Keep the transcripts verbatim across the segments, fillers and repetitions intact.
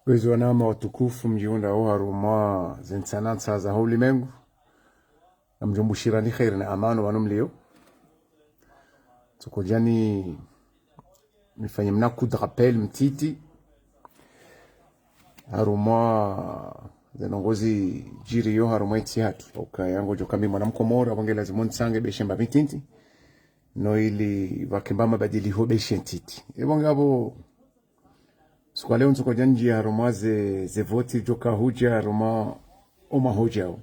Kwezi wananya watukufu mdjihundrao harumwa zentsanantsa za holimengu, namdjombushirani kheri na amani pvanu mlio. Tsokodjani nifanye mna coup de rappel mtiti harumwa zendrongoo zidjiriyo harumwa entsi yahatru. Ukaya ngodjo kambi mwana mkomori, apvo nge lazimu ntsange beshe mba mititi, no ili pvake mba mabadiliho beshe ntiti. Epvo ngapvo, siku ya leo ntsokodja ndjia harumwa ze, ze voti djoka hudja harumwa omahodjao.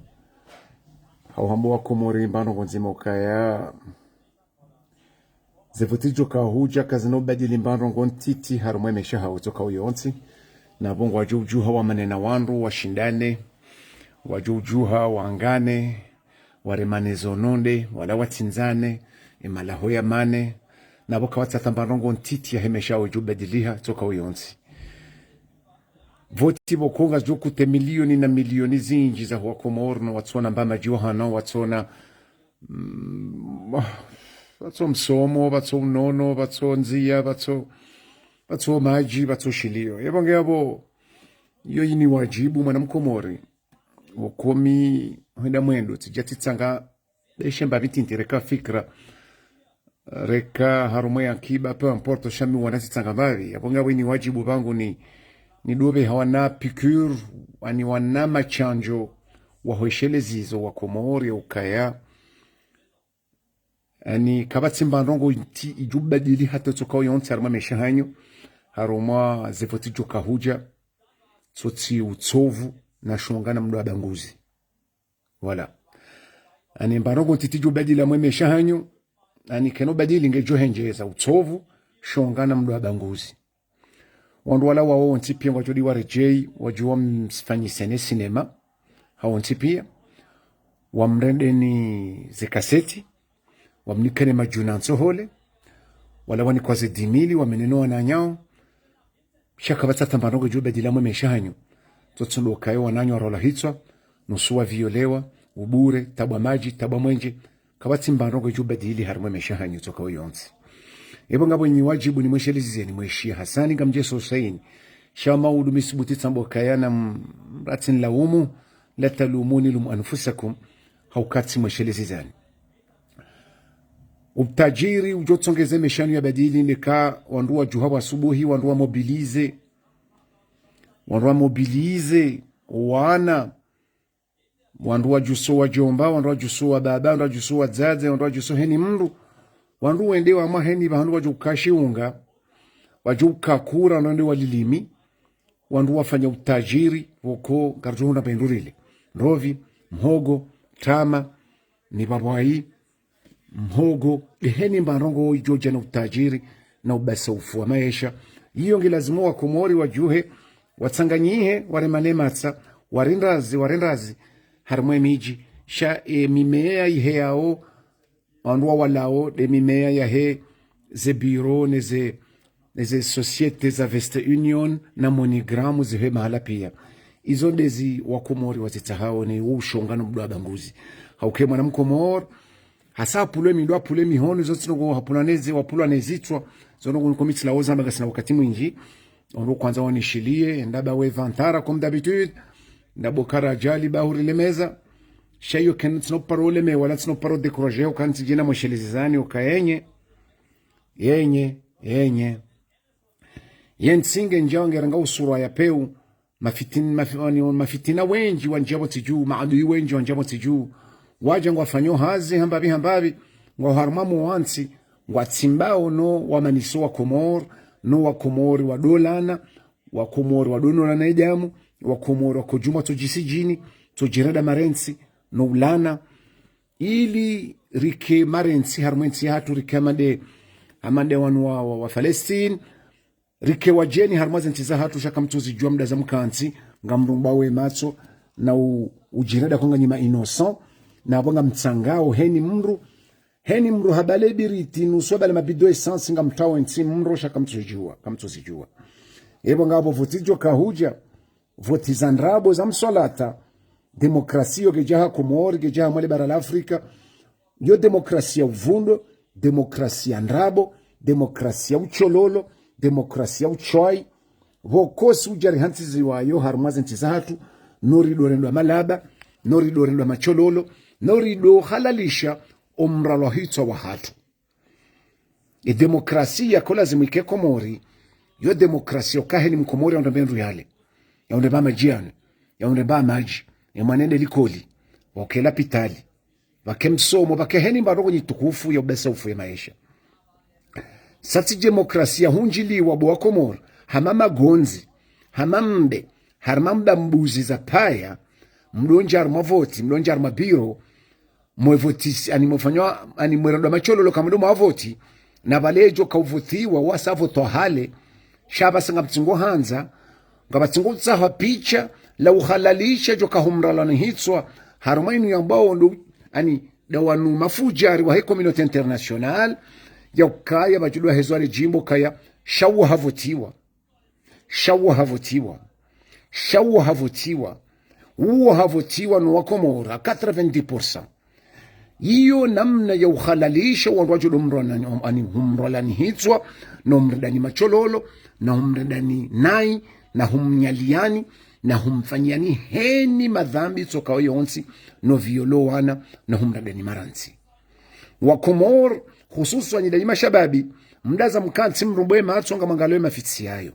Hauhamba wakomori mba ndrongoo ndzima ukaya ze voti djoka hudja kazina ubadili mba ndrongoo ntiti harumwa emaesha yahawo tsoka uyontsi. Na pvo ngwadjo udjuha wamane na wandru washindane, ngwadjo udjuha wangane, waremane zononde, wala watsindzane, emalaho yamane, na pvo kawatsaha mba ndrongoo ntiti yahe maesha yawo djo badiliha tsoka uyontsi. Voti pvoko ngazidjo kuta milioni na milioni zindji za wakomori, no watsona mba madji wahana, watsona, mm, ah, pvatso msomo, pvatso unono, pvatso ndzia, pvatso, pvatso madji, pvatso shilio. Epvo nge apvo, iyo ini wadjibu mwana mkomori. Ukomi hwenda mwendo, tsidja tsitsanga beshe mba mititi, reka fikira, reka harumwa ye ankiba, peu importe, sha mi wana tsitsanga mbapvi. Apvo ngapvo ini wadjibu pvangu ni, nidopve hawana piqûre, ani wana mashandjo, wahwesheleze izo wakomori ukaya, ani kapvatsi mba ndrongoo ntiti idjo badili hata tsoka uyontsi harumwa emaesha yahanyu, harumwa ze voti djoka hudja, tsotsi utsovu na shonga na mdo wa banguzi. Voilà. Ani mba ndrongoo ntiti djo badili harumwa emaesha yahanyu, ani kayino badili ngedjo hendjeza utsovu, shonga na mdo wa banguzi. Wandru wala wawo wontsi pia ngwadjo di waredjei, wadjuwa msifanyiseni sinema, hawo wontsi pia, wamrendeni ze kaseti, wamnikeni madjuna ntsohole, wala wanikwa ze dix mille, wameneno wananyawo, sha kapvatsi mba ndrongoo idjo badili harumwa emaesha yahanyu. Tsotsi ndo ukaya wananyawo warolwa hitswa, nusu waviolewa, ubure, tabu wa madji, tabu wa mwenje, kapvatsi mba ndrongoo idjo badili harumwa emaesha yahanyu tsoka uyontsi. Epvo ngapvo ini wadjibu nimweshelezeni, mweshiya Hasani Gamdjeso Hussein, sha maudu mi subuti tsamba ukaya na m-, mratsi nilaumu, la talumuni lumu anfusakum, hauka tsimweshelezani. Utadjiri udjo tsongeza emaesha yanu yabadili, ndeka wandru wadjuha pvwa subuhi, wandru wamobilize, wandru wamobilize, wana, wandru wadjuso wadjomba, wandru wadjuso wababa, wandru wadjuso wadzadze, wandru wadjuso heni mndru, wandru wende wamwa heni pvahanu wadjo uka shiunga, wadjo uka kura, wandru wende walilimi, wandru wafanya utadjiri, pvoko ngaridjo hundra mba hindru rile. Ndrovi, mhogo, tama, ni pvapvwayi, mhogo, de heni mba ndrongoo idjo dja na utadjiri, na ubasa ufu wa maesha. Iyo nge lazimu wakomori wadjuhe, watsanganyihe, waremane matsa, warendazi, warendazi, harumwa emidji, sha emimea iheyao, wandru wawalao, de mimea yahe ze bureau, ne ze, ne ze société za Western Union, na MoneyGram zihe mahala pia. Izo ndezi wakomori wazitsahao ne wo ushonga no mdo wa banguzi. Hauka ye mwana mkomori, hasa hapvulwe mindru, hapvulwe mihono, izo tsi ndrongoo hapvulwa neze, wapvulwa nezitswa, zo ndrongoo nikomitsi lawo zamba ngasina wakati mwindji, wandru kwandza wanishiliye, ndapvo we vantara comme d'habitude, ndapvo kara ajali pvahuri le meza, sha iyo kayina tsino paro lemewa, wala tsino paro décourager, uka ntsi djina mweshelezani, uka yenye, yenye, yenye. Yentsi ngendjao ngerengao usurwa ya peu, mafitin-, mafi-, ani, mafitina wendji wandjia pvo ntsi dju, maadui wendji wandjia pvo ntsi dju. Wadja ngwafanyo hazi hambapvi hambapvi, ngwao harumwa mwo wa ntsi, ngwatsimbao no wamaniso wakomori, no wakomori wadolana, wakomori wadonolana edamu, wakomori wakodjuma tsodjisidjini, tsodjirenda marentsi, no ulana, ili rike marentsi harumwa entsi yahatru, rike hama de, hama de wanu wa, wa, wa Palestine, rike wadjeni harumwa zentsi zahatru, sha kamtsozidjua mdaza mkantsi, ngamrumbawo ematso, na u-, udjirenda uka nganyi ma innocent, na apvo ngamtsangao heni mndru, heni mndru habale biriti, nusu habale mabido essence, ngamtrao entsi mndru, sha kamtsozidjua, kamtsozidjua. Epvo ngapvo voti djoka hudja, voti za ndrabo za mswalata, demokrasia iyo kedjaha Komori, kedjaha mwale bara la Afrika, yo demokrasia uvundo, demokrasia ndrabo, demokrasia utshololo, demokrasia utswayi, Pvoko si udja rihantsiziwayo harumwa ze ntsi zahatru, no ridorendwa malaba, no ridorendwa mashololo, no ridohalalisha omralwa hitswa wahatru. E demokrasia ko lazimu ike Komori, yo demokrasia uka heni mkomori yaundre mbe ndru yale, yaundre mba madji yanwe, yaundre mba madji, ye mwana ende likoli, pvoke lapitali, pvake msomo, pvake heni mba ndrongoo nyitukufu ya ubesa ufu ye maesha. Sa tsi demokrasia hundjiliwa bo wa Komori, hama magondzi, hama mbe, harumwa mba mbuzi za paya, mdondja harumwa voti, mdondja harumwa biro, mwe votisi, ani mwefanywa, ani mwerendwa mashololo kamdo mwa voti, na pvale djo kauvotiwa, wasa votwa hale, sha pvasa ngamtsingo handza, ngapvatsingo utsaha picha, la uhalalisha djo kahumralwa ni hitswa, harumwa inu yambao ndo, ani, nda wanu mafudjari wahe communauté internationale, ya ukaya pvadjudwa hezwa le djimbo kaya, sha uwo havotiwa. Sha uwo havotiwa. Sha uwo havotiwa. Uwo havotiwa no wa Komori, quatre-vingt-dix pour cent. Iyo namna ya uhalalisha wandru wadjo do mralwa ni, ani humralwa ni hitswa, no mrendani mashololo, na humrendani nayi, na humnyaliyani, na humfanyiyani heni madhambi tsoka yontsi, no violo wana, na humrendani marantsi. Wa Komori, hususwani nyi ndanyi mashababi, mdaza mkantsi mrumbuwe matso ngamwangaliyo ye mafitsi yayo.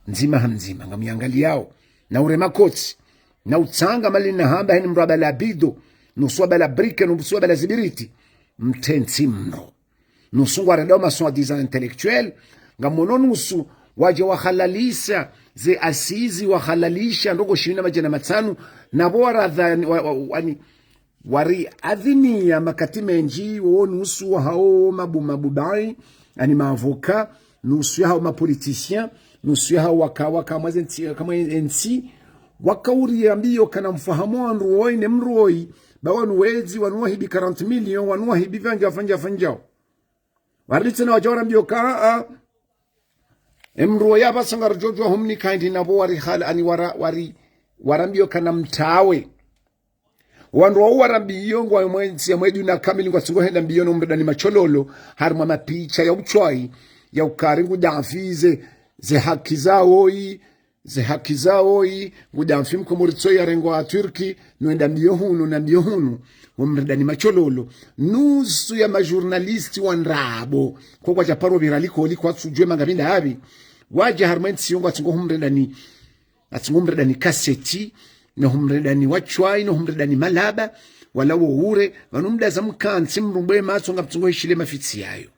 Ndzima ha ndzima, ngamyangaliyao. Na urema kotsi. Na utsanga mali na hamba heni mdru abala bido. Nusu abala brike, nusu abala zibiriti. Mtentsi mno. Nusu ngwarendao ma soi-disant intellectuel. Ngamono nusu wadja wahalalisha ze assises, wahalalisha ndrongoo shiwi na madjana matsanu. Na pvo waradha, wa, wa, wani, wari adhiniya makati mendji, wo nusu wahao mabu, mabubai, ani ma avocat, nusu yahao ma politicien, nusu yahao waka, waka mwaze ntsi, kamwe entsi, waka uriya mbiyo kana mfahamu wandru woyi ne mdru woyi, ba wanu wedzi, wanu wahibi quarante millions, wanu wahibi pvandja, pvandja, pvandjao. Wari tsena wadja wara mbiyo ka, a, e mdru woyi apvasa ngaridjo djuwa humnika hindri na pvo wari hala, ani wara, wari, wara mbiyo kana mtawe. Wandru wao wara mbiyo ngwayo mwe ntsi ya mwedju na kamili ngwatsingo henda mbiyo no mrendani mashololo, harumwa mapicha ya utswayi, ya ukari ngudjo amfize, ze haki zawoyi, ze haki zawoyi, ngudjo amfi mkomori tsoyi yarengwa Turki, no enda mbiyo hunu, na mbiyo hunu, wo mrendani mashololo, nusu ya ma journaliste wa ndrabo, ko kwadja paro pvira likoli kwatsudjuwa manga pvi ndapvi, wadja harumwa entsi yo ngwatsingo humrendani, atsingo humrendani kaseti, na humrendani watswayi, na humrendani malaba, wala wo ure, pvanu mdaza mkantsi mrumbuwe matso ngamtsingo hishiliya mafitsi yayo.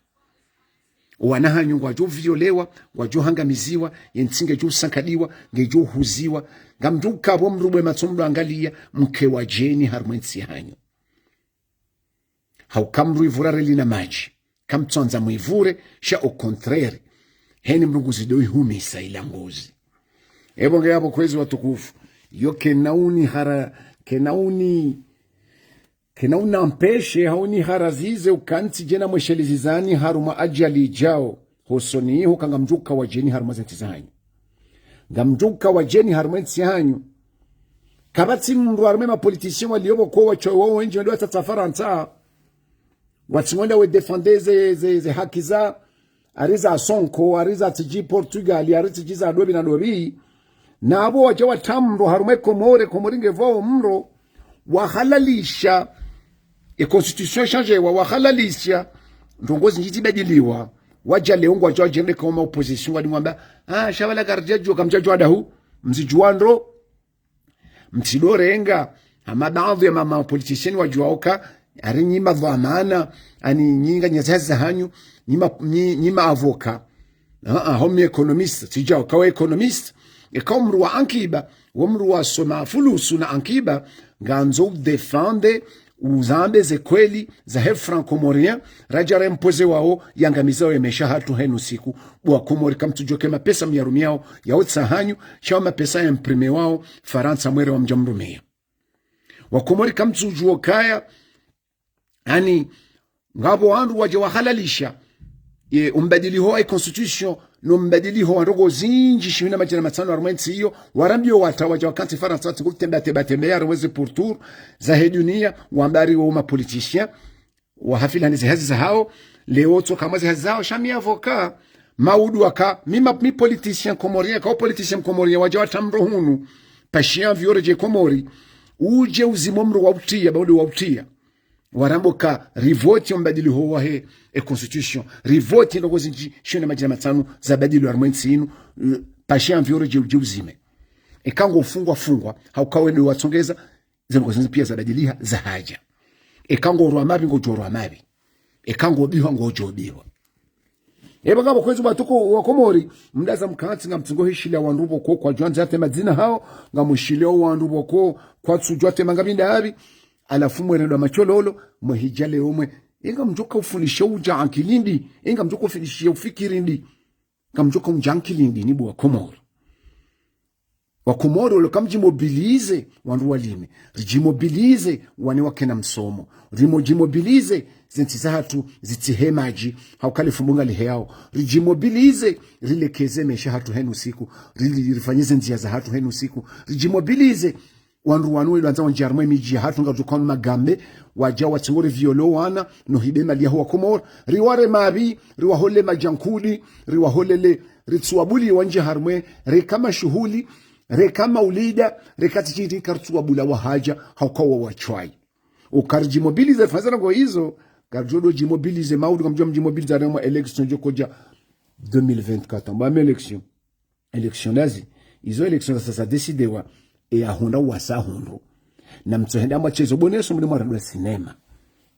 Owana hanyu ngwadjo violewa, ngwadjo hangamiziwa, ye ntsi ngedjo usankadiwa, ngedjo uhuziwa, ngamdjo uka pvo mrumbuwe matso mdo angaliya, mke wadjeni harumwa entsi hanyu. Hauka mdru ivura reli na madji. Kamtsandza mwivure, sha au contraire. Heni mdru nguzi do ihumisa ila ngozi. Epvo nge yapvo kwezi watukufu. Yo kena uni hara, kena uni, kena unampeshe, ha uni hara zize ukantsi djena mweshelezi zani harumwa adjali idjao. Hosoni iho ka ngamdjo uka wadjeni harumwa ze ntsi zahanyu. Ngamdjo uka wadjeni harumwa entsi yahanyu. Kapvatsi mdru harumwa ma politiciens waliyo pvoko watswayi wao wendji wende watsatsa Farantsa. Watsingo enda we défendre ze, ze, ze haki za, ari za Sonko, ari za tsidji Portugal, ari tsidji za dopvi na dopvi. Na apvo wadja watsa mdru harumwa e Komori, Komori ngepvo mdru, wahalalisha, e constitution changewa, wahalalisha, ndrongoo zindji zibadiliwa, wadja leo ngwadjo wadjende kama opposition, ngwadi ngwamba, ah, sha pvala karidjadjuwa, kamdjadjuwa dahu, mzidjuwa ndro, mtsidorenga, hama baadhwi ya ma, ma politiciens wadjuwa oka, ari nyi madhwamana, ani nyi nganyina ze hazi zahanyu, nyi ma, nyi, nyi ma avocat. Ah, ah, ho mi économiste, tsidjao kawa économiste. Eka wo mdru wa ankiba, wo mdru wasoma fulusu na ankiba, ngandzo udéfendre, uzambe ze kweli, zahe franc comorien, radja rempoze wao, yangamizao ye maesha hatru henu siku, bo wa Komori kamtsudjo ke mapesa myarumiao, ya utsaha hanyu, sha wo mapesa ya imprime wao, Farantsa mwere wa mdja mrumia. Wa Komori kamtsudjuwa kaya, ani, ngapvo wandru wadja wahalalisha, e, umbadiliho wa constitution, no mbadiliho wa ndrongoo zindji shiwi na madjana matsanu harumwa entsi iyo, wara mbiyo wata wadja wakantsi Farantsa watsingo temba, temba, temba, ya reweze pour tour, zahe duniya, wamba ari wo ma politiciens, wahafilani ze hazi zahao, leo tsoka mwa ze hazi zahao, sha mi avocat, Maudu waka, mi ma, mi politicien comorien, ka politicien comorien, wadja watsamro hunu, pashiya mvi oredje Komori, udje uzime mro wa utriya, ba udu wa utriya. Waramba ka rivoti mbadiliho wahe e constitution, rivoti ndrongoo zindji, shiyo ne madjana matsanu zabadilwa harumwa entsi inu, eh, pashiya mvi oredje udje uzime. Eka ngo fungwa fungwa, hauka wende watsongeza, zendrongoo zindji piya zabadiliha, zahadja. Eka ngo rwa mavi, ngodjo rwa mavi. Eka ngo bihwa, ngodjo bihwa. Eba ngapvo kwezi watukufu wa Komori, mdaza mkantsi ngamtsingo hishiliya wandru pvoko kwadjwandza hata madzina hawo, ngamushiliya wandru pvoko kwatsudjuwa hata mangapvi ndapvi, halafu mwerendwa machololo, mwehidja leo mwe. Inga mdjoka ufundisha udja ankili ndi, inga mdjoka ufundisha ufikiri ndi, inga mdjoka udja ankili ndi, ni bo wa Komori. Wa Komori, olo kamdjimobilize, wandru walime. Ridjimobilize, wana wakena msomo. Ridjimobilize, zentsi zahatru zitsihe madji, hauka le fumbu ngaliheyao. Ridjimobilize, rilekeze maesha yahatru henu siku. Rili, rifanye zendziya zahatru henu siku. Ridjimobilize, wandru wanu wandza wandjie harumwa emidji yahatru ngadjo kanu magambe, wadja watsingori viole wana, no hibe mali yaho wa Komori. Riware mavi, riwahole madjankudi, riwaholele, ritsiwabuli wandjie harumwa, reka mashuhuli, reka maulida, reka tsi tsi, rika ritsiwabula wahadja, hauka wa wachwayi. Uka ridjimobilize, rifanye zendrongoo izo, ngaridjo djimobilize, maudu ngamdjo mdjimobilize, harumwa élection djo kodja deux mille vingt-quatre, amba ame élection. Élection ndazi, izo élection zasa zadécidéwa, e yahundra wasa hundru. Na mtsohenda mwatsezo boneso mli mwarendwa sinema.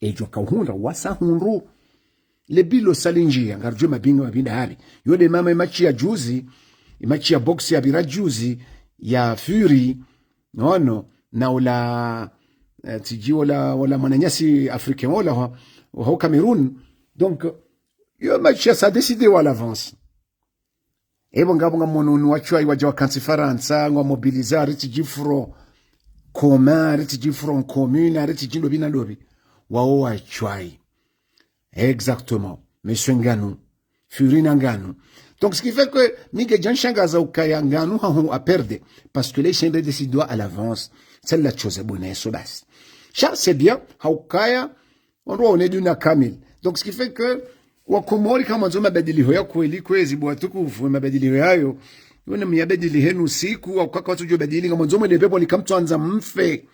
Edjo kauhundra wasa hundru. Le bilo salindjiya, ngaridjuwe mabinga mabinda hali. Yo nde mana ematch ya juzi, ematch ya boxe yapvira juzi, ya Fury, nono, na ola, eh, tsidji ola, ola mwananyasi africain ola, wa, wa Cameroun. Donc, yo match yasa décidéwa à l'avance. Ebo ngapvo ngamono unu wachwayi wadja wakantsi Farantsa, ngwamobiliza, ritsidji front commun, ritsidji front commune, ritsidji ndopvi na ndopvi. Wawo wachwayi. Exactement. Monsieur Nganou. Fury na Nganou. Donc, ce qui fait que, mi ngedjanshangaza ukaya Nganou haho a perdre. Parce que le chien décide à l'avance. Celle-là, chose bonne, so basi. Ça, c'est bien. Haukaya, wandru waone dunia kamili. Donc, ce qui fait que, wa Komori kamwandzo mabadiliho ya kweli kwezi, bo watukufu, mabadiliho yayo, wone myabadili henu siku, wa kaka watsudjo badili, ngamwandzo mwende peponi, kamtsuandza mfe.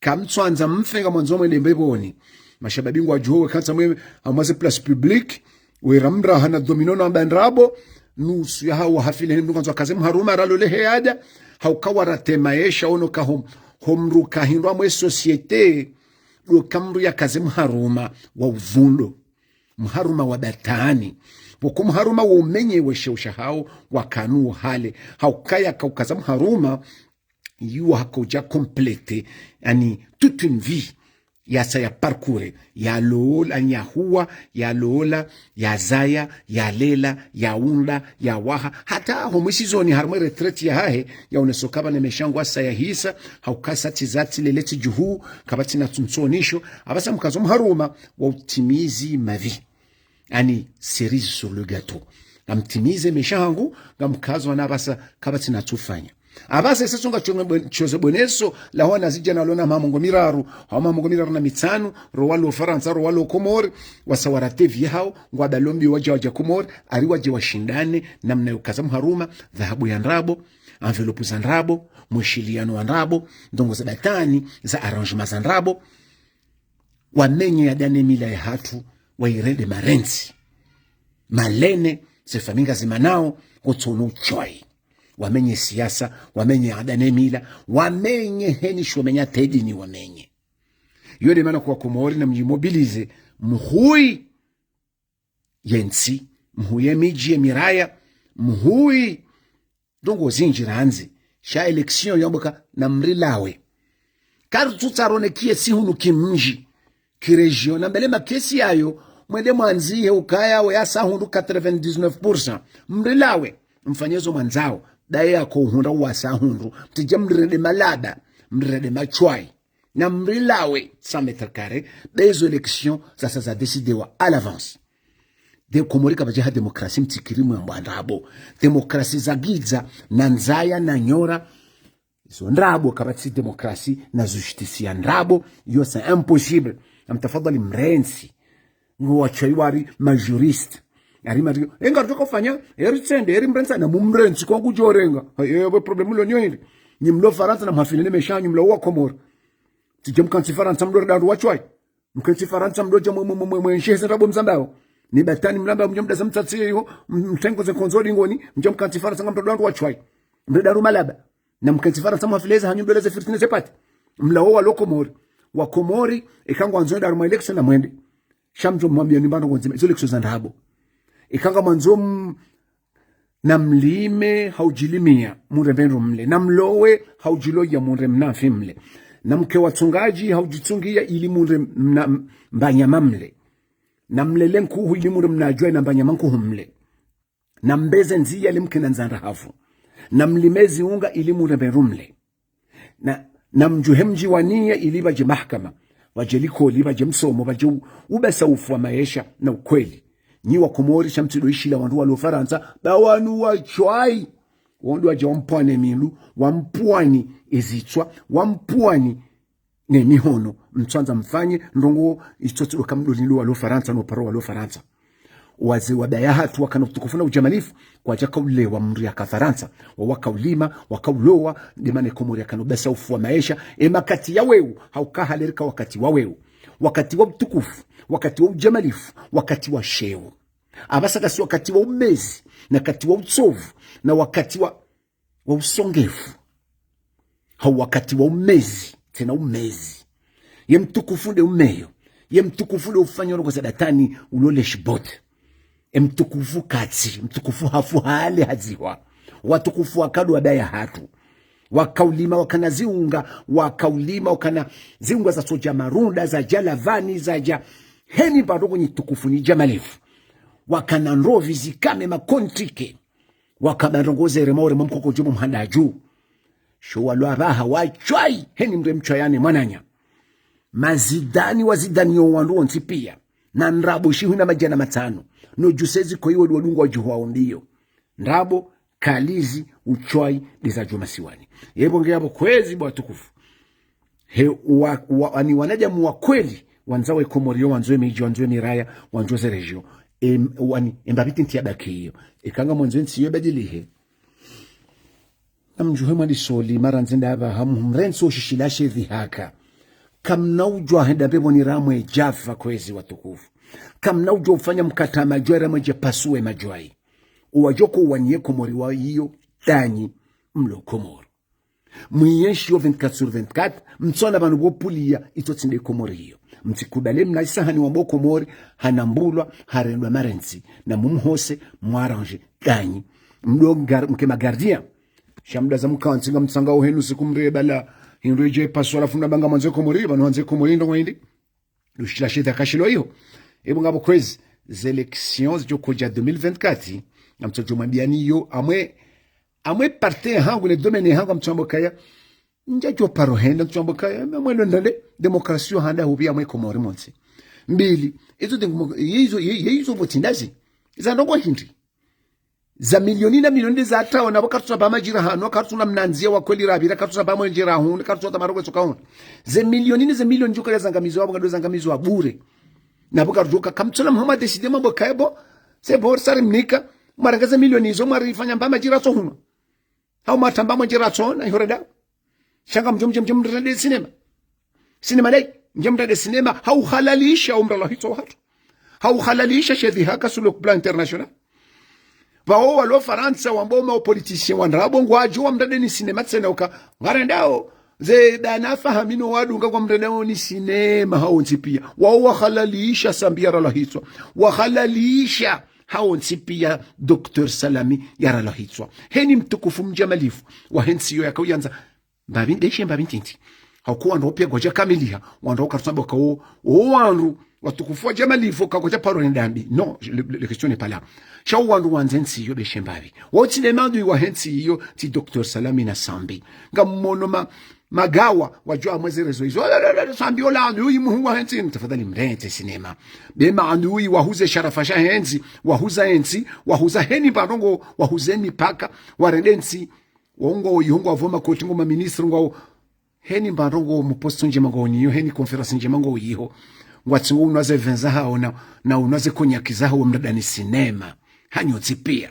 Kamtsuandza mfe, ngamwandzo mwende peponi. Mashababi ngwadjuwe, kantsa mwe, amwaze place publique, wera mraha na domino na mbandrabo, nusu yahawo hafile henu, ngandzo akaze mharuma, ralole heyada, hauka warate maesha, ono ka hom, homruka hindru amwe société, ndo ka mndru yakaze mharuma wa uvundo, mharuma wa batani, pvoko mharuma wo umenye weshe usha hawo wakanu hale, haukaya kaukaza mharuma, yuwa hakaudja compléter, yani, toute une vie, yasa ya parcours, yalola, yani, yahuwa, yalola, yazaya, yalela, yaunda, yawaha, hata homwisizoni harumwa retraite yahahe, yaoneso kaba ne maesha ngwasa yahisa, haukasa tsi zatsi lele tsi djuhu, kaba tsina tsuntsonisho, apvasa mkazo mharuma wa utimizi mavi. Yani, cerise sur le gâteau. Ngamtimize maesha hangu, ngamkazo wana apvasa kaba tsina tsufanya. Apvasa ese tsonga chonge bwe-, choze boneso, la hwana zidjana lona maha mengo miraru, hau maha mengo miraru na mitsanu, ro walo Farantsa, ro walo Komori, wasa warate vie yahawo, ngwada lombi wadja wadja Komori, ari wadje washindane, namna yokaza mharuma, dhahabu ya ndrabo, enveloppe za ndrabo, mwishiliano wa ndrabo, ndrongoo za batani, za arrangement za ndrabo, wamenye ada ne mila yahatru, wairende marentsi. Malene, ze famille ngazimanao, kotsono uchwayi. Wamenye siasa, wamenye ada ne mila, wamenye heni sho wamenye tedini wamenye. Yo nde mana kwa Komori namdjimobilize, mhuyi yentsi, mhuyi emidji emiraya, mhuyi ndrongoo zindji randzi, sha élection yamboka namrilawe. Karitsutsaha rone kiesi hunu kimdji, ki région, na mbele makesi yayo, mwende mwandzihe ukaya we yasa hundru quatre-vingt-dix-neuf pour cent. Mrilawe, mfanye zo mwandzao, daye yako uhundra wasa hundru, mtsidje mrirende malaba, mrirende machwayi. Namrilawe cent mètres carrés, be zo élection zasa zadécidéwa à l'avance. Nde Komori kapvadjaha démocratie mtsikiri mwambwa ndrabo. Démocratie za gidza, na ndzaya, na nyora. Zo ndrabo kapvatsi démocratie, na justice ya ndrabo. Yo c'est impossible. Namtafadhali mrentsi. Ngo wachwayi wari ma juriste. Ari mari, enga rutoko fanya, eri tsende, eri mrentsa, na mumrentsi kwa kudjorenga. Hayi, ewe problème lo nyo hindri. Nyi mlo Farantsa na mhafile ne mesha, nyi mlo wa Komori. Tsidje mkantsi Farantsa mlo ridandru wa shwayi. Mkantsi Farantsa mlo dja mwe, mwe, mwe, mwe, mwe, nshehe ze ndrabo mzambao. Ni batani mlamba mdjo mdaza mtsatsi yo, m-, mtengo ze nkonzo lingoni, mdjo mkantsi Farantsa nga mlo ridandru wa shwayi. Mlo ridandru malaba. Na mkantsi Farantsa mhafile ze hanyu mlo leze firtine ze pati. Mlo wa lo Komori. Wa Komori, eka ngwandzo enda harumwa élection na mwende. Sha mdjo mwambia ni mbano ngondzima, izo élection za ndrabo. Eka ngamwandzo m-, na mlime haudjilimia, mure mbendru mle. Na mlowe haudjiloya, mure mnafi mle. Na mke watsungwadji haudjitsungia ili mure mna-, mbanyama mle. Na mlele nkuhu ili mure mnadjwa na mbanyama nkuhu mle. Na mbeze ndziya ili mke na ndzandra hafu. Na mlime ziunga ili mure mbendru mle. Na, na mdjuhe mdji wa niya ili pvadje mahakama, pvadje likoli, pvadje msomo, pvadje u-, ubesa ufu wa maesha na ukweli. Nyi wa Komori sha mtsido ishila wandru walo Farantsa, ba wanu wa shwayi. Wandru wadja wampwane milu, wampwani ezitswa, wampwani ne mihono, mtsandza mfanye ndrongo itsotsi do kamdolilo walo Farantsa, no paro walo Farantsa. Wazee wa baya hatru wakana utukufu na ujamalifu, kwadjaka ulewa mndru yaka Farantsa, wa waka ulima, waka ulowa, ndemane Komori yakana ubesa ufu wa maesha, e makati ya weu, hauka halerika wakati wa weu. Wakati wa utukufu, wakati wa ujamalifu, wakati wa sheo. Apvasa kasi wakati wa umezi, na wakati wa utsovu, na wakati wa wa usongefu. Hau wakati wa umezi, tsena umezi. Ye mtukufu nde umeyo. Ye mtukufu nde ufanya ndrongo za datani ulo leshibot. E mtukufu katsi, mtukufu hafu hale hadzihwa. Watukufu wakadu wa baya hatru. Waka ulima wakana ziunga, waka ulima wakana ziunga za sodja marunda, zadja lavani, zadja heni mbandro kwenye tukufu ni djamalifu. Wakana ndrovi zikame makontrike. Wakaba ndrongo zere maore mamkoko djumu mhanda dju. Sho walo apvaha wa shwayi, heni mre mshwayane mwananya. Mazidani wa zidani yo wandru wontsi piya. Na ndrabo shihwi na madjana matsanu. No djusezi ko iwe dwadungwa djuhu wa umbiyo. Ndrabo, kalizi, ushwayi, ndeza djuma siwani. Yebo nge yabo kwezi bo watukufu. He, wa, wa, ani wanadamu wa kweli, wandzao e Komori yo, wandzao e midji, wandzao e miraya, wandzao ze région. Em, wani, emba pviti ntsi ya baki iyo. Eka ngamwandzo entsi yo ibadilihe. Na mdjuhe mwandisoli, mara ndzenda apvaha, mrentsi oshishila shedhi haka. Kamna udjwa henda mbepvoni ramwe djafa kwezi watukufu. Kamna udjwa ufanya mkata madjwayi ramwe dje pasuwe madjwayi. Uwadjoko waniye Komori wa iyo, tanyi, mlo Komori. Mwiyenshi yo vingt-quatre sur vingt-quatre, mtsona pvanu pvo puliya, itsotsi nde Komori iyo. Mtsikubale mna isahani wa mbo Komori, hanambulwa, harendwa marentsi, na mumhose, mwaranje, tanyi. Mdo ngar-, mke magardien. Sha mdaza mkantsi ngamtsanga uhenu siku mre bala, hindru idje paswa la funda banga mwandzo e Komori, pvanu handze e Komori ndrongo hindri. Lushila shedha kashilo iyo. Ebo ngabo kwezi, ze élections zidjo kodja deux mille vingt-quatre, ngamtsodjo mwambiani iyo, amwe, amwe parti hangu ne domaine hangu ngamtsoamba kaya, ndjadjo paro henda ngamtsoamba kaya, amwe ndo ndale, démocratie yo handa hupvi amwe Komori montsi. Mbili, izo demo-, ye izo, ye, ye izo voti ndazi. Za ndrongo hindri. Za milioni na milioni nde za tawa na pvo kartsu sa pvama djira hanu, kartsu na mnandzia wa kweli rapvira, kartsu sa pvama ndjira hunu, kartsu sa pvama rogwe tsoka hunu. Ze milioni ne ze milioni djuka ya zangamizwa, apvo kado zangamizwa bure. Na pvo karudjoka, kamtsona mhama décidé mambo kaya bo, se bo sari mnika, mwarenge ze milioni izo, mwarifanya pvama djira tso hunu. Hau matamba mwa ndjira tsona, ihoreda. Sha ngamdjo, mdjo, mdjo mrende sinema. Sinema lei, mdjo mrende sinema, hauhalalisha umra la hitswa hatru. Hauhalalisha shedhi haka sur le plan international. Pvao walo Farantsa wambo ma politiciens wa ndrabo ngwadjo wamrende ni sinema tsena uka. Ngarendao, ze dana fahamino wadunga kwa mrendao ni sinema haontsi piya. Wao wahalalisha Sambi ya rala hitswa. Wahalalisha haontsi piya Docteur Salami ya rala hitswa. Heni mtukufu mdjamalifu wa hentsi yo yakauyandza. Mbapvi ndeshe mbapvi ntiti. Hauku wandru opia gwadja kamiliha, wandru ukarutsa mboka o, o wandru, watukufu wadjamalifu, kagwadja paro ne dambi. Non, le, le, la question n'est pas là. Sha o wandru wandze ntsi yo beshe mbapvi. Wotsi ne mandui wa hentsi yo, tsi Docteur Salami na Sambi. Ngamono ma, magawa, wadjua mweze réseaux izo. La, la, la, Sambi ola andui muhuu wa hentsi, tafadhali mrentsi sinema. Be maandui wahuze sharafa sha hentsi, wahuza hentsi, wahuza heni mbandrongo, wahuze mipaka, warende ntsi, wongo iho ngo avo makoti ngo maministre ngo, heni mbandrongo muposto ndjema ngo niyo, heni conférence ndjema ngo yiho. Ngwatsingo unwa ze vin zahawo na, na unwa ze konyaki zahawo mdadani sinema. Hanyu tsi piya.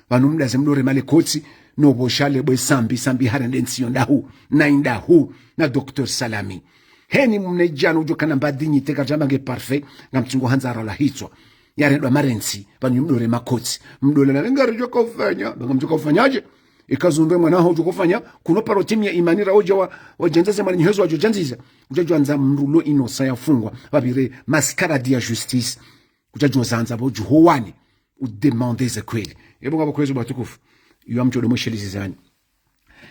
Pvanu mdaze mdore male kotsi, no pvo shale bwe Sambi, Sambi harende ntsi yo ndahu, na indahu, na Docteur Salami. Heni mne djana udjo kana mbadinyi teka djamba nge parfait, ngamtsungo handza rola hitswa. Yarendwa marentsi, pvanu mdore makotsi. Mdole na ngari djoka ufanya, banga mdjoka ufanya dje? Ikazundwe mwana ho djoka ufanya, kuno paro timu ya imani ra odja wa, wa djandza ze mwana nyi hezo wadjo djandziza. Udja djwandza mdru lo inosa yafungwa, pvapvire mascarade ya justice. Udja djozandza pvo djuho wani, udemande ze kweli. Ebo ngapvo kwezi watukufu. Iyo amdjo do mweshelizi zani.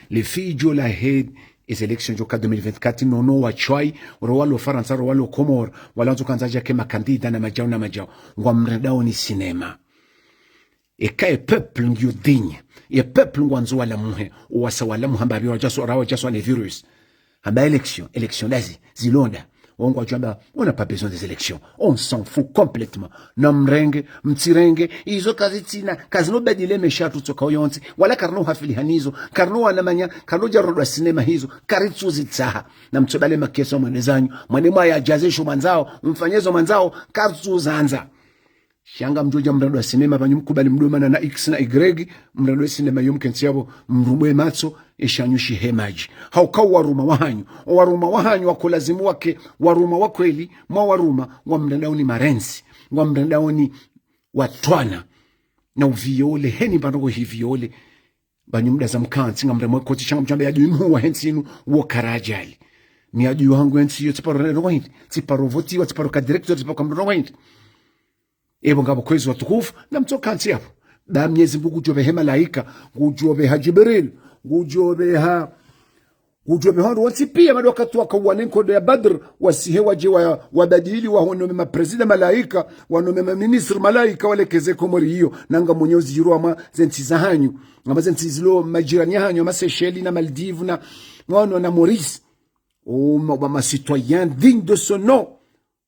Le fidjo la he, eze élections djoka deux mille vingt-quatre, nono wa tshwayi, ro walo Farantsa, ro walo Komori, walandzo kandza djake makandida na madjau na madjau. Ngwamrendao ni sinema. Eka e peuple ngiyo digne. E peuple ngwandzo walamuhe. Owasa walamuha mbapvi wadjaswa, rawa djaswa ne virus. Hamba élection, élection ndazi, zilonda. Wao ngwadjwamba, on n'a pas besoin des élections. On s'en fout complètement. Na mrenge, mtsirenge, izo kazitsina, kazino badile mesha tu tsoka oyontsi. Wala karino hafili hanizo, karino wanamanya, karino djarondwa sinema hizo, karitsu zitsaha. Na mtsobale makeso mwende zanyu, mwende mwaya djaze sho mwandzao, mfanye zo mwandzao, karitsu zandza. Sha ngamdjo dja mrendwa sinema pvanyu mkubali mdomana na X na Y, mrendwa sinema yo mkentsi yapvo, mrumwe matso, eshanyu shihe madji. Hauka owaruma wahanyu, owaruma wahanyu wako lazimu wake, waruma wa kweli, mwa waruma, ngwamrendao ni marentsi, ngwamrendao ni watwana, na uviole, heni pvandoko hiviole, pvanyu mdaza mkantsi, ngamremwe kotsi sha ngamdjambe yadjuwi mhu wa hentsi inu, wo karadjali. Mi yadjuwi hangu hentsi iyo, tsiparo rero wa hindri, tsiparo votiwa, tsiparo ka directeur, tsiparo ka mdru wa hindri. Ebo ngapvo kwezi watukufu, na mtsoka ntsi yapvo. Ba Mnyezi Mngu ngudjopvehe malaika, ngudjopveha Djibril, ngudjopveha, ngudjopveha wandru wontsi piya, mana wakati waka wane nkodo ya Badr, wasihe wadje wa, wabadili, wahonome maprezida malaika, wanome maministre malaika, walekeze Komori iyo, nanga mwenye uzidjirwa ama zentsi zahanyu, ama zentsi zilo majirani yahanyu, ama Seychelles na Maldives na, mwaono na Maurice. O ma, ma, ma citoyen digne de ce nom.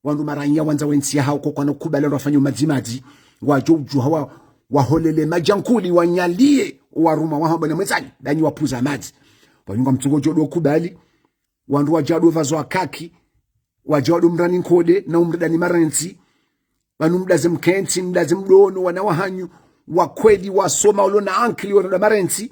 Wandru maranya wandza wentsi yahawo ko kwana kubala ndo wafanya umadzimadzi. Ngwadjo udjuha wa, waholele madjankuli, wanyalie, owaruma wahamba na mwenzani, danyi wapvuza madzi. Pvanu ngamtsungo djo do kubali, wandru wadja do pvazo wakaki, wadja do mrani nkode, na umredani marentsi, pvanu mdaze mkentsi, mdaze mdono, wana wahanyu, wa kweli, wasoma, ulo na ankili, ulo na marentsi,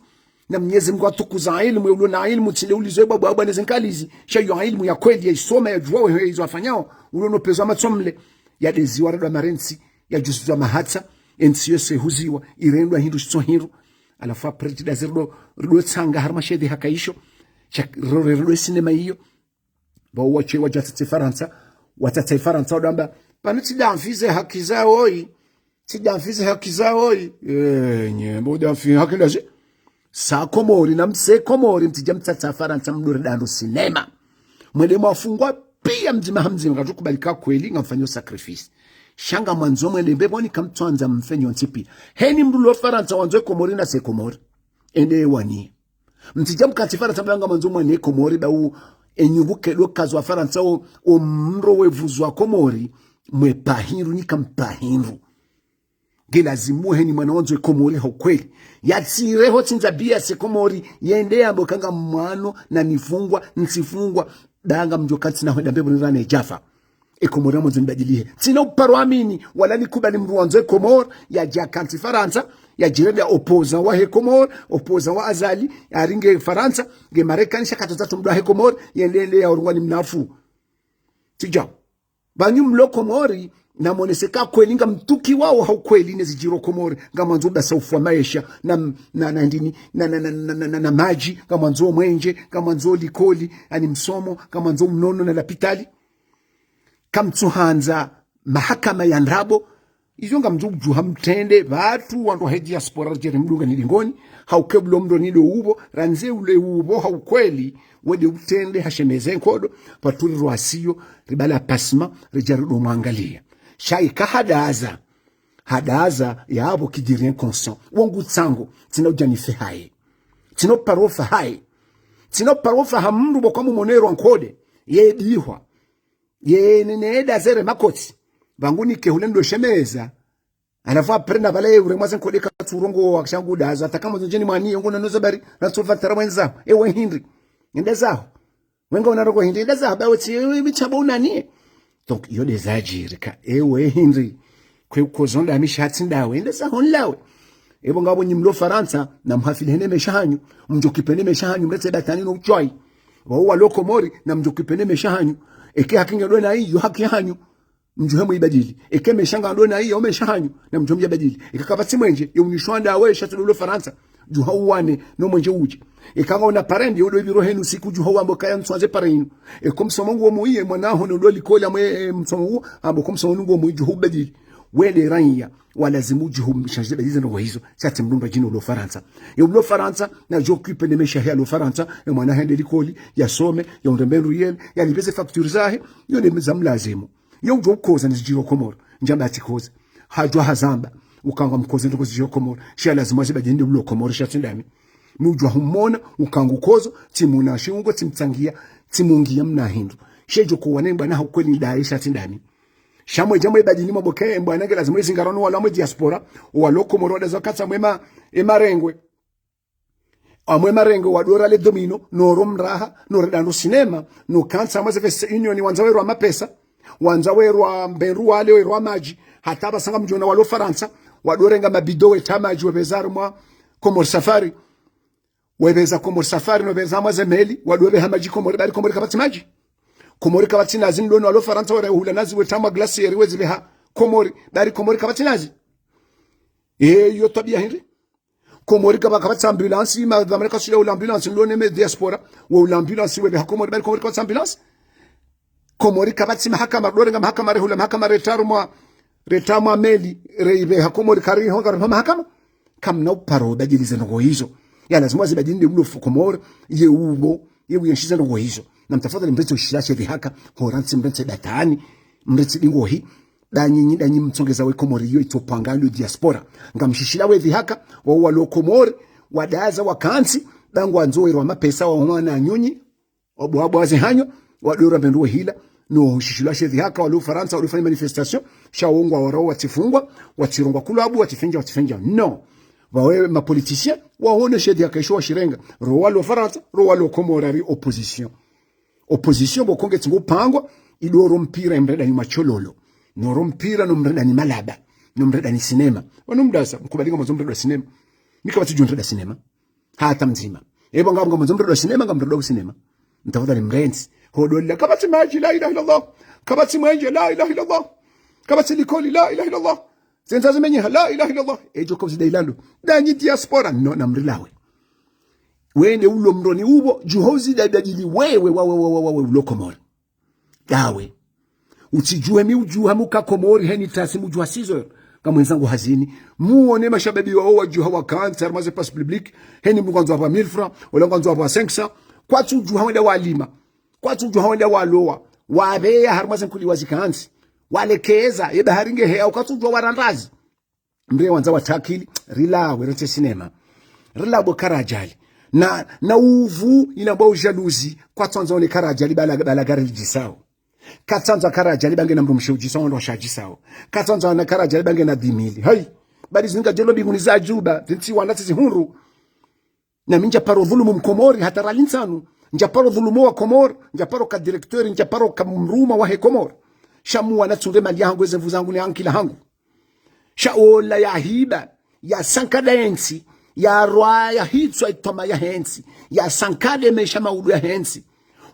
na Mnyezi Mngu atukuza ilmu, ulo na ilmu, tsinde ulizo ebwabwa, abwa neze nkalizi, sha yo ilmu ya kweli, ya isoma, ya djuwa, we, izo afanyao, ulo no pezo amatsomle, ya deziwa redwa marentsi, ya djusuzwa mahatsa, entsi yose huziwa, irendwa hindru shitso hindru, halafu après tsi daze rido, rido tsanga harumwa shedhi haka isho, sha ro, re, rido sinema iyo, pvao watshe wadja tsatse Farantsa, watsatse Farantsa, wadamba, pvanu tsi damfize haki za oyi, tsi damfize haki za oyi. Eh, nye, mbo damfi haki ndazi. Sa Komori, na mse Komori, mtsidja mtsatsa Farantsa, mdore dando sinema. Mwende mwafungwa, piya mdzima ha mdzima, ngatsu kubali ka kweli, ngamfanyo sacrifice. Sha ngamwandzo mwende mbepvoni kamtswandza mfenyo ntsipi. Heni mdru lo Farantsa wandzo Komori na se Komori. Ende wani. Mtsidja mkantsi Farantsa ba ngamwandzo mwane Komori ba u enyungu kedo kazo wa Farantsa o, o mro wevuzwa Komori, mwe pahindru, nyika mpahindru. Nge lazimu heni mwana wandzo Komori ha ukweli. Yatsire ho tsindza biya se Komori, yende yambo kanga mwano na nifungwa, ntsifungwa, danga mdjo kantsi na hwenda mbepvoni rane djafa. E Komori ngamwandzo nibadilihe. Tsina uparo amini, wala nikubali mdru wandzo e Komori, yadja kantsi Farantsa, yadjirende opposant wahe Komori, opposant wa Azali, yaringe Farantsa, nge Marekani sha katsotsaha mdru wahe Komori, yende yende ya urungwa ni mnafu. Tsidja. Pvanyu mlo Komori, na monese ka kweli ngamtukiwao ha ukweli ne zidjiro Komori, ngamwandzo basa ufu wa maesha, na, na, na ndini, na, na madji, ngamwandzo mwenje, ngamwandzo likoli, ani msomo, ngamwandzo mnono na lapitali. Kamtsuhandza mahakama ya ndrabo, izo ngamdjo udjuha mtrende, pvatsu wandru wahe diaspora ridje rimdunga ni dingoni, ha ukebulo mdru ni do upvo, randze ule upvo, ha ukweli, wende utrende, ha shemeze nkodo, pvatsu rirwasiyo, ribala pasma, ridja rido mwangaliya. Sha ika hadaza, hadaza, yapvo qui dit rien consent. Wo ngutsango, tsina udja nife haye. Tsina uparo ufa haye. Tsina uparo ufa ha mdru bo kwa mumono erwa nkode, ye dihwa. Ye ne, ne eda zere makotsi. Pvangu nike hule ndo shemeza. Halafu après na pvala ye uremwa ze nkode katsu urongowa kisha ngudazo. Hata kama zindjeni mwani, yongo nanoza bari, na tsofa tara mwenza. Ewe hindri. Enda zaho. Wenga unaroko hindri. Enda zaho. Bawe tsi, ewe, mi tsabo unanie. Donc, iyo nde zadjiri ka. Ewe hindri. Kwe ukozo ndami sha tsi ndawe. Ende sa hon lawe. Ebo ngapvo nyi mlo Farantsa, na mhafili hene mesha hanyu. Mdjo kipe ne mesha hanyu, mretse batani no utswayi. Wao walo Komori, na mdjo kipe ne mesha hanyu. Eke haki nge ndo na iyo, haki hanyu. Mdjuhe mwibadili. Eke mesha nga ndo na iyo, mesha hanyu. Na mdjuhe mwibadili. Eka kapvatsi mwenje, ye unyishwa ndawe, sha tsi ndo ulo Farantsa. Djuha uwane, no mwenje udje. Eka nga una parendi, yo ndo ibiro henu siku djuha uwambo kaya ntsuandze pare inu. Eko msomo nguo muiye, mwana ho no ndo likoli amwe, eh, msomo nguo, ambo ko msomo nguo muiye djuha ubadili. Wende raiya, walazimu djuha umshanjize badili ze ndrongo hizo. Sha tsi mdru mba djini ulo Farantsa. Ye ulo Farantsa, na djo kipe ne mesha he alo Farantsa, ye mwana hende likoli, yasome, ya undrembe ndru yele, yalipve ze facture zahe, yo nde za mlazimu. Ye udjo ukoza ne zidjiro Komoro, ndjamba atsi koza. Hadjwa hazamba, uka nga mkoze ndrongo zidjiro Komoro. Sha lazimu azi badili nde ulo Komoro, sha tsi ndami. Mi udjwa humona, uka ngu kozo, tsi muna shiungo, tsi mtsangia, tsi mungia mna hindru. She djo ko wane mbwana ha ukweli ndaye, sha tsi ndami. Sha mwe dja mwe badili mwa boke, mbwana nge lazimu izingarano wala mwe diaspora, walo Komoro wadaza katsa mwe ma, e marengwe. Amwe marenge wa dora le domino, no ro mraha, no reda no sinema, no kantsa amwe ze feste union wandza werwa mapesa, wandza werwa mberu wale werwa madji, hata pvasa nga mdjona walo Farantsa, wa dorenga mabido weta madji wepveza harumwa Komori Safari, wepveza Komori Safari, no pveza amwe ze meli, wa dopveha madji Komori, bari Komori kapvatsi madji. Komori kapvatsi nazi, mdono walo Farantsa were hula nazi weta mwa glacière wezipveha Komori, bari Komori kapvatsi nazi. E, iyo twabia hindri? Komori kapva, kapvatsi ambulance, ma, dhamana kasuya ula ambulance, ndo ne me diaspora, wa ula ambulance, wepveha Komori, bari Komori kapvatsi ambulance. Komori kapvatsi mahakama, dorenga mahakama rehula, mahakama reta harumwa, reta harumwa meli, reipveha Komori kari honga ripva mahakama. Kamna uparo badili ze ndrongo hizo. Ya lazimu azi badili nde ulo fu Komori, ye ubo, ye uyenshi ze ndrongo hizo. Na mtafadhali mretse ushila she dhihaka, ho rantsi mretse datani, mretse dingohi, danyi nyi, danyi mtsongeza we Komori yo itopanga ndo diaspora. Ngamshishila we dhihaka, wa walo Komori, wadaza wakantsi, dangu andzo werwa mapesa wa wana nyunyi, wabo wabo waze hanyo, wa dora mbendu we hila, no shishila she dhihaka, walo Farantsa, walo fanya manifestation, sha wongwa warao watsifungwa, watsirongwa kula abu, watsifenja, watsifenja. No. Wawe ma politiciens, waone she dhihaka isho washirenga. Ro walo Farantsa, ro walo Komori ari opposition. Opposition bo konge tsingo pangwa, idoro mpira imreda ni machololo. Noro mpira no mreda ni malaba. No mreda ni sinema. Wanu mdasa, mkubali nga mwandzo mreda sinema. Mi kapvatsi djo mreda sinema. Hata mdzima. Ebo nga, nga mwandzo mreda sinema, nga mreda sinema. Mtafadhali mrentsi. Hodola, kapvatsi madji, la ilaha illallah. Kapvatsi mwenje, la ilaha illallah. Kapvatsi likoli, la ilaha illallah. Zendza zimenyeha, la ilaha illallah. Edjo ko zida ilando. Danyi diaspora, no, na mrilawe. Wende ulo mroni ubo, djuho uzi da badili wewe, wa, wa, wa, wa, wa, we ulo Komori. Dawe. Utsidjuhe mi udjuha muka Komori, heni tasi mudjuha sizo. Ka mwenzangu hazini. Muone mashababi wao wadjuha wakantsi, harumwa ze place publique. Heni mdru ngwandzo apva mille francs, ola ngwandzo apva cinq cents. Kwatsu udjuha wenda walima. Kwatsu udjuha wenda walowa. Wapveya harumwa ze nkuli wazikantsi. Walekeza, ye bahari nge heya, kwatsu udjuha warandazi. Mre wandza watakili, rilawe, rentse sinema. Rilawe bo Karajali. Na, na uvu, ina bo jalousie, kwatsandzo one Karajali bala, bala gari lidjisao. Katsandzo Karajali bange na mdrumshe udjisao, ndo shadjisao. Katsandzo na Karajali bange na dix mille. Hai, bali zinga djelo mbinguni za djuba, zintsi wana tsi zihundru. Na mi ndjaparo dhulumu Mkomori, hata rali ntsanu. Ndjaparo dhulumu wa Komori, ndjaparo ka directeur, ndjaparo ka mruma wahe Komori. Sha muwana tsunde mali yahangu, eze nvu zangu ne ankili hangu. Sha ola yahiba, yasankada yentsi, yarwa yahitswa itoma yahentsi, yasankade mesha maudu yahentsi.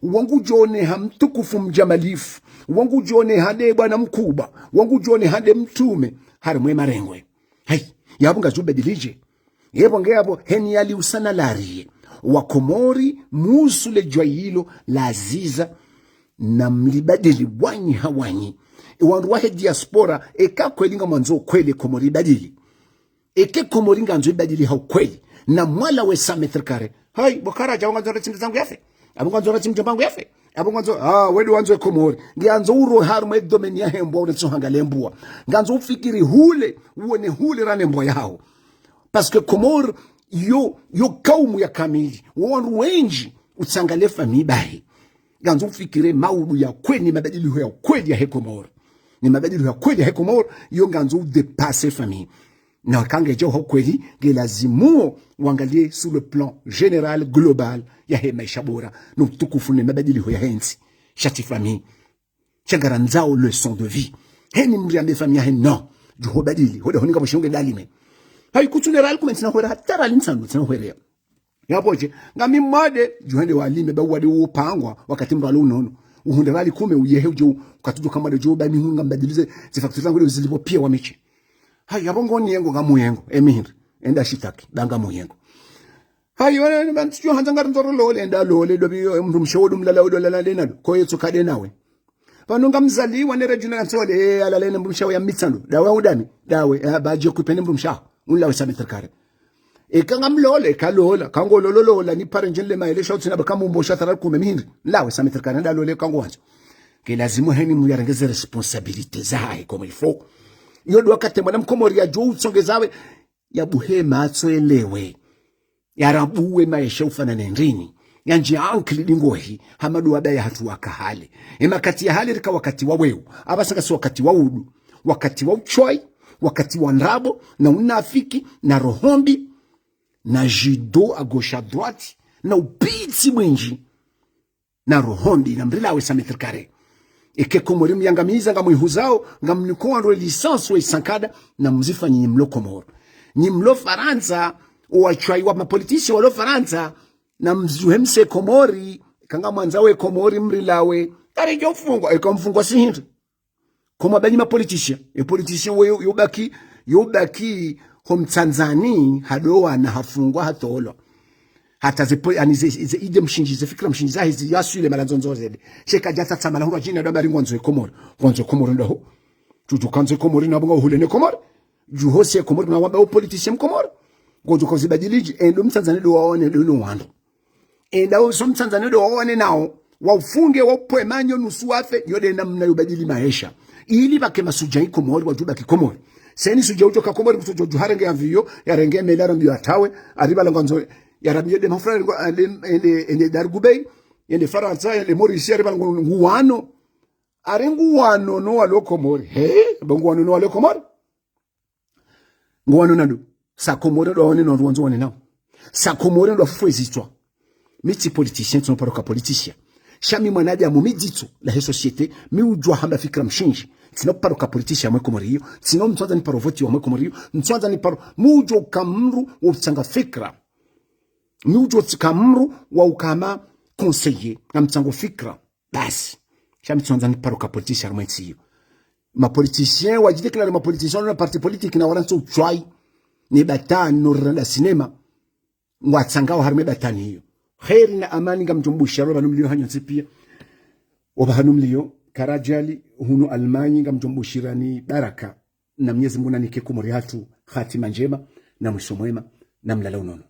Wangu djone ha mtukufu mdjamalifu, wangu djone hande bwana mkubwa, wangu djone hande mtrume, harimwe marengwe. Hai, yapvo ngazubadilije. Yepvo nge yapvo heni yali usana lariye. Wa Komori, musu le djwa yilo, laziza, na mlibadili wanyi ha wanyi. E wandru wahe diaspora, eka kweli nga mwandzo kweli Komori ibadili. Eke Komori ngandzo ibadili ha ukweli. Na mwala we cent mètres carrés. Hai, bo Karaja, wangandzo ratsi mdzangu yafe. Abo ngwandzo ratsi mdjombangu yafe. Abo ngwandzo, ah, wedu wandzo e Komori. Ngiandzo uro harumwe domaine ya hembwa, une tsohanga lembwa. Ngandzo ufikiri hule, uone hule rane mbwa yaho. Parce que Komori, yo, yo kaumu ya kamili. Wo wandru wendji, utsangale famille bahi. Ngandzo ufikire maudu ya kweli, mabadiliho ya kweli yahe Komori. Ni mabadiliho ya kweli yahe Komori, yo ngandzo udépasser famille. Na kange djao ha ukweli, nge lazimu wangalie sur le plan général, global, yahe maisha bora, no utukufu ne mabadiliho yahe ntsi. Sha tsi famille. Sha ngarandzao leçon de vie. Heni mdru yambe famiyi yahe non. Djuho badili. Hoda honi ngapvo shonge dalime. Hayi kutsu ne riali kume ntsina hwera, hata riali ntsanu ntsina hwera. Yapvo dje, ngami mwade, djuhende walime, ba wade upangwa, wakati mdru alo unono. Uhundre riali kume, uyehe udje, ukatudjo kamwade djo, ba mihunga mbadilize, ze facture zangu nde uzilipvo piya wameshe. Hayi, yapvo ngo niyengo, ngamuyengo, emihindri, enda shitaki, ba ngamuyengo. Hayi, wana, ni bantu djo handza ngarindzo rilole, enda lole, dobi, mdrumshe wodo mlala, wodo lala, dena, koye tsoka dena we. Pvanu ngamzaliwa ne redjuna ntsole, eh, alale ne mdrumshe wahe ya mitsandro. Dawe udami, dawe, eh, ba dje kupvene mdrumshe waho. Unlawe cent mètres carrés. Eka ngamlole, eka lola, eka ngololo lola, ni pare ndjeni le maele sha utsina baka mumbo sha tara kume mihindri. Nlawe cent mètres carrés, nda lole eka ngwandzo. Ke lazimu heni mdru yarenge ze responsabilité zahe, comme il faut. Iyo ndo wakati mwana mkomori yadjo utsongezawe, yabuhe matso yelewe. Yarabuwe maesha ufanane ndrini. Yandji ankili ndingohi, hama ndo wabaya hatru waka hale. Emakati ya hale rika wakati wa weu. Apvasa ngasi wakati wa udu. Wakati wa utswayi, wakati wa ndrabo, na unafiki, na roho mbi, na judo à gauche à droite, na upitsi mwindji. Na roho mbi, na mrilawe cent mètres carrés. Eke Komori muyangamiza ngamwihuzao, ngamniko wandru we licence we isankada, na mzifa nyi mlo Komori. Nyi mlo Farantsa, owatswayi wa mapoliticiens walo Farantsa, na mziuhe mse Komori, eka ngamwandzao e Komori mrilawe, karidjo fungwa, eka mfungwa si hindri. Koma banyi mapoliticiens, e politicien we yo, yobaki, yobaki ho Mtsandzani, hadowa na hafungwa hatolwa. Hata ze po-, ani ze, ze idée mshindzi, ze fikira mshindzi, zahe zi yaswile mara ndzondzo zende. Sha kadja tsatsa mara hurwa djina ndo habari ngwandzo e Komori. Ngwandzo e Komori ndo ho. Djudju kandzo e Komori na bunga uhule ne Komori. Djuho si e Komori na wamba o politicien mkomori. Ngudjo kauzibadilidji, endo Mtsandzani ndo waone ndo no wandru. Enda uso Mtsandzani ndo wawane nao, waufunge, waupve manyo nusu wafe, yo nde namna yo badili maesha. Ili pvake masudja i Komori, wadjubaki Komori. Seni sudja udjo ka Komori, msudja udjo harenge avion, yarenge meli, yarambiyo atawe, aripvala ngwandzo, yarambiyo nde mafrari, nde, nde, nde Dar Gubei, nde Farantsa, nde Maurice, aripvala ngu-, nguwano. Ari nguwano no walo Komori. He, ba nguwano no walo Komori. Nguwano nado. Sa Komori ndo waone no wandru wandzo waone nao. Sa Komori ndo wafufwe zitswa. Mi tsi politicien, tsino paro ka politicien. Sha mi mwanadamu, mi dzitso lahe société, mi udjua hamba fikira mshindzi. Tsino paro ka politicien mwe Komori iyo. Tsino mtswandza ni paro voti wa mwe Komori iyo. Mtswandza ni paro, mi udjo ka mdru wa utsanga fikira. Mi udjo tsika mdru wa ukama conseiller, ngamtsango fikira. Basi. Sha mi tsonza ni paro ka politicien harumwa entsi iyo. Mapoliticien, wadjidéclaré mapoliticien, na parti politique na walandzo utswayi. Ne batani, no randa cinéma. Ngwatsangao harumwa e batani iyo. Kheri na amani ngamdjo mbushira, opvanu mliyo hanyu ntsi piya. Opvahanu mliyo, Karajali, hunu Almanyi, ngamdjo mbushira ni baraka. Na Mnyezi Mungu nanike Komori hatru, hatima ndjema, na mwiso mwema, na mlala unono.